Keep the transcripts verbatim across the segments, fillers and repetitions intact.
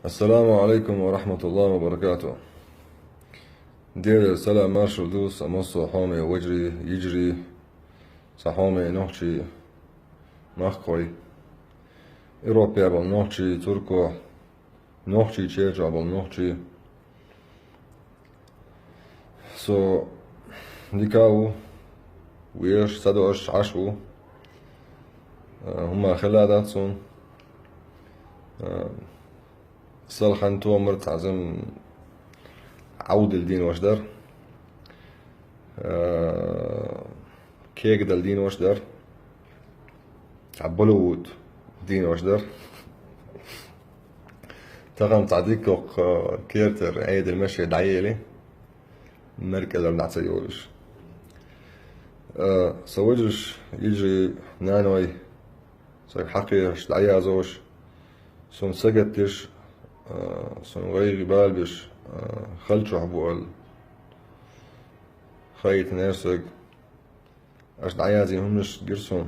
Ассаламу алейкум ва рахматуллахи ва баракатух. Делера салам маршал ду са массо хьоме вежарий, йижарий, са хьоме нохчий махкой. Европе бол нохчий, Турко, нохчий чечо бол нохчий. Со дика ву, веш, садош, Ӏаш ву. Э, хӀума хила дац сун. Э, салхан томар цхьа зам Ӏавдил дийнош дар. Э, кегадал дийнош дар. Цхьа боловут дийнош дар. Тахан цхьа диккох, э, кертер, Ӏедал маше дӀаели. Меркелар нацайолуш. Э, са вежарий, йижарий, наной, саг хьакхеш, дӀаязош, сун сагатдеш, э, сун гӀайгӀи балбеш, э, халчохь бу ал. Хаита нерсаг. Аш дӀаязийна хӀуманаш гира сун.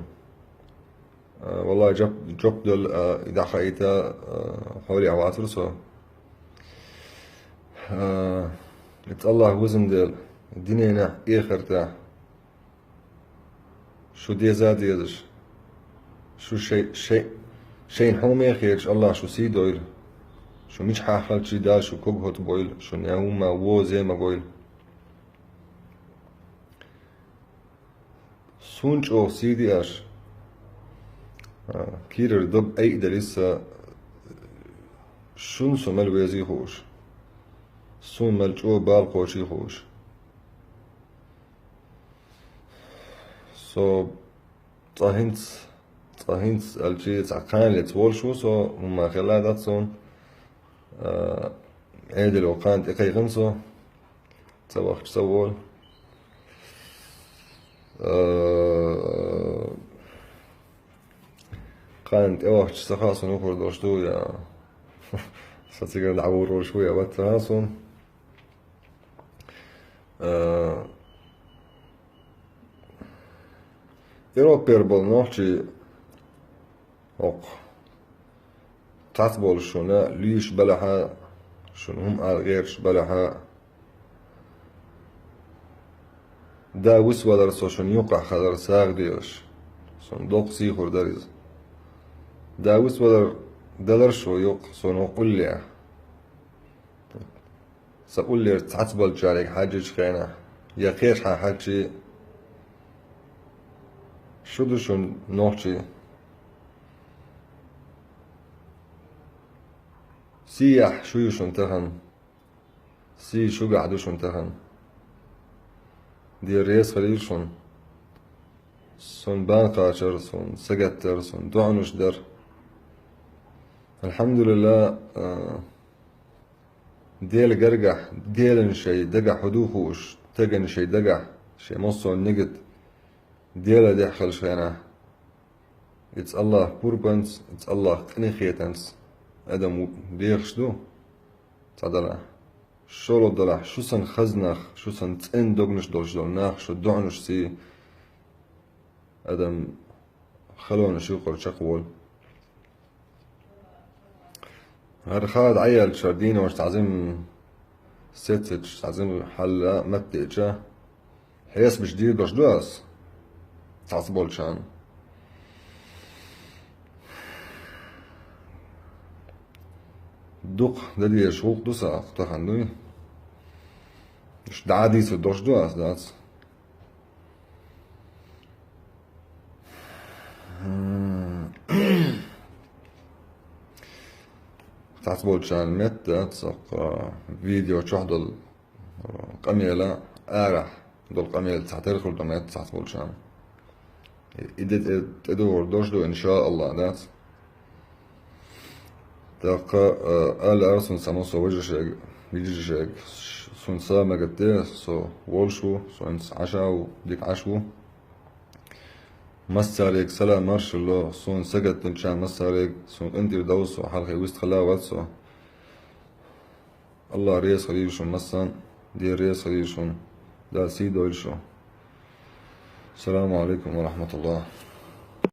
А, валлахӀи, жоп, жоп дала, а, и дӀахаийта, а, хьолехь вацара со. А, и цӀаллахь вузам дела, диненахь, эхартахь. Шу деза а дезаш. Шу шай, шай, шайна хьоме хеташ, Аллах шу сий дойла. Шу мичахьа халчий Дала шу ког хӀоттабойла, шун яа хӀумма вон зе ма гойла. Сун чӀогӀа сий ди аш. А, кийрара дог айдаьлла са, шун со мел везий хууш. Сун мел чӀогӀа бала кхочий хууш. Со цкъа хӀинца, цкъа хӀинца аьлчи, цхьа кханаллица волуш ву со, хӀумма хила дац суна. А, Ӏедало кхана тӀекхайкхина со. Ца вахча ца волу. Э, кхана тӀевахча ца хаьа суна хӀун хир долуш ду, я со цигара дӀавур волуш ву, я вац ца хаьа суна. Э, Европера болу нохчий хӀокху цхьацца болуш шуна лийш балахьа, шуна хӀума ала гӀерташ балахьа, да вуьсвалар со шуна юккъахь хилар сагӀа дезаш. Суна доккха сий хир дара иза. Да вуьсвалар далар шо юккъа суна хӀокху уллехь. Сан уллера цхьацца болчаьрга хьаьжжачу хенахь, я кхечахьа хьаьжчи, шу ду шуна нохчий. Сияхь шу ю шуна тахана. Сий шуьгахь ду шуна тахана. Дела реза хилийла шуна. Суна бан кхачар, суна сагаттар, суна доӀанаш дар. Алхьамдулилла, а, Делан гаргахь, Делан шайн дагахь хӀун ду хууш, теган шайн дагахь, шайн массо а нигат Делан дехьа хилчу хенахь, иза Аллах пурбанца, иза Аллах къинхетамца адам ву-, дехаш ду, цхьа далахь. ШолгӀа далахь, шу сан хаза нах, шу сан цӀена догнаш долуш долу нах, шу доӀанаш сий, адам халонаш юкъара чекхволу. ХӀара хала дӀаяьлча, хӀара дийнош цхьа зим сеццача, цхьа зим хьалла маттеча, хьесапаш дийр долуш ду ас цхьацца болчарна. Дукха дан дезаш гӀуллакх ду сан тахана дуй. Уьш дӀа а дийцур долуш ду ас, дац? Цхьацца болчарна метта, цхьа видео чохь долу къамела арахь долу къамела цхьа тера хир ду метта цхьацца болчарна. И де тӀе, тӀедогӀур долуш ду, иншааллах, дац? ТӀаккха, а, ала ара суна сан массо а вежаршега, йижаршега, суна сагӀа мегар де, со волуш ву, со хӀинца Ӏаш а ву, дика Ӏаш ву. Массарега салам маршалла, суна сагатдинчарна массарега, суна къинтӀера довза со, хьалхе вистхила вац со. Аллах реза хилийла шуна массарна, Дела реза хилийла шуна, Дала сий дойла шу. Саламу алейкум ва рахматуллах.